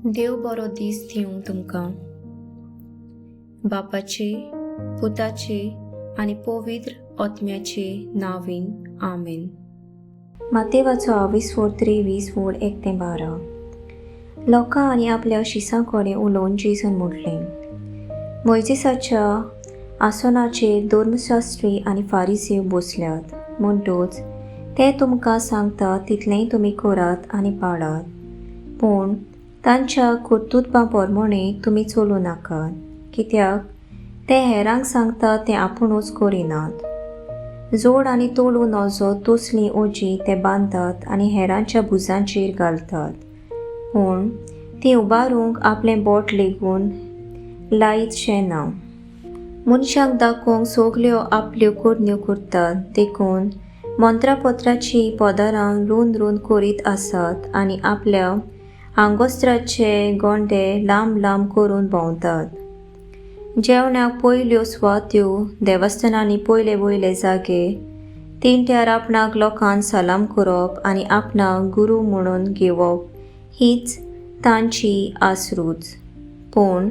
देव बरो दीस दिवं तुमकां. बापाचे, पुताचे आनी पवित्र आत्म्याचे नांवान, आमेन. मातेवाचो आविस्वोर 23 वोळ 1 ते 12. लोकां आनी आपल्या शिसां कडेन उलोवन जेजून म्हटलें, मोयजेसाच्या आसनाचेर धर्मशास्त्री आनी फारिसेव बसल्यात, म्हणटूच ते तुमकां सांगता तितलेंय तुमी करात आनी पाळात, पूण तांच्या कर्तुत्वां प्रमाणे तुमी चलूं नाकात, कित्याक ते हेरांक सांगता तें आपुणूच करिनात. जोड आनी तोलू नजो तसलीं ओजीं ते बांदतात आनी हेरांच्या भुजांचेर घालतात, पूण तीं उबारूंक आपलें बोट लेगून लायतशें ना. मनशांक दाखोवंक सगल्यो आपल्यो करण्यो करतात, देखून मंत्रापत्राचीं पदरां रूंद रूंद करीत आसात आनी आपल्या आंगोस्त्राचे गोंडे लांब लांब करून भोंवतात. जेवणाक पयल्यो सुवात्यो, देवस्थानांनी पयले वयले जागे, तिंट्यार आपणाक लोकांक सलाम करप आनी आपणाक गुरू म्हणून घेवप हीच तांची आसरूच. पूण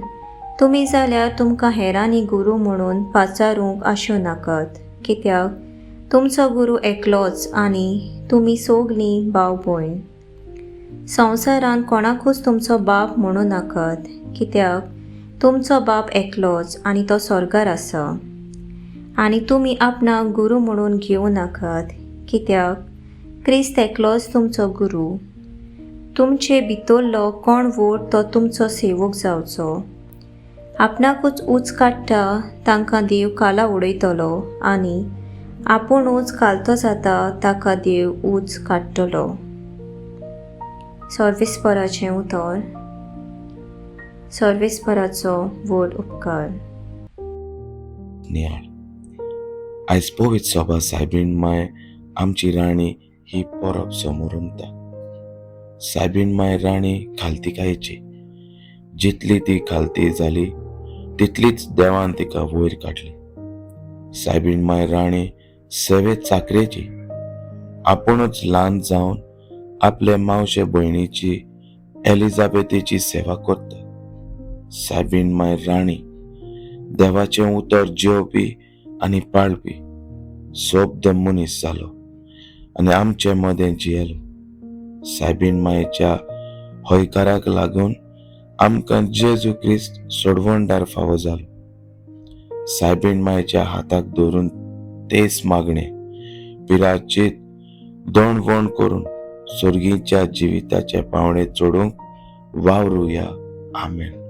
तुमी जाल्यार तुमकां हेरांनी गुरू म्हणून पाचारूंक आशो नाकात, कित्याक तुमचो गुरू एकलोच आनी तुमी सगलीं भाव भयण. संवसारांत कोणाकूच तुमचो बाप म्हणूं नाकात, कित्याक तुमचो बाप एकलोच आनी तो स्वर्गार आसा. आनी तुमी आपणाक गुरू म्हणून घेवं नाकात, कित्याक क्रिस्त एकलोच तुमचो गुरू. तुमचे भितरलो कोण व्हड तो तुमचो सेवक जावचो. आपणाकूच ऊंच काडटा तांकां देव काला उडयतलो आनी आपुणूच खालतो जाता ताका देव ऊंच काडटलो. सर्वेस्पराचें उतर. सर्वेस्पराचो व्हड उपकार. नियाळ. आयज पवित्र सभा सायबीण माय आमची राणी ही परब समोर उमता. सायबीण माय राणी खालतिकायेची. जितली ती खालती जाली तितलीच देवान तिका वयर काडली. सायबीण माय राणी सेवे चाकरेची. आपुणूच ल्हान जावन आपले मावशे भयणीची एलिझाबेथीची सेवा करता. सायबीण माय राणी देवाचें उतर जेवपी आनी पाळपी सोब्द मनीस जालो आनी आमचे मदें जियेलो. सायबीण मायेच्या हयकाराक लागून आमकां जेजू क्रिस्त सोडवणदार फावो जालो. सायबीण मायेच्या हाताक धरून तेच मागणे पिराचीत दोणवण करून सर्गीच्या जिविताचे पावणे चडूंक वावरुया. आमेन.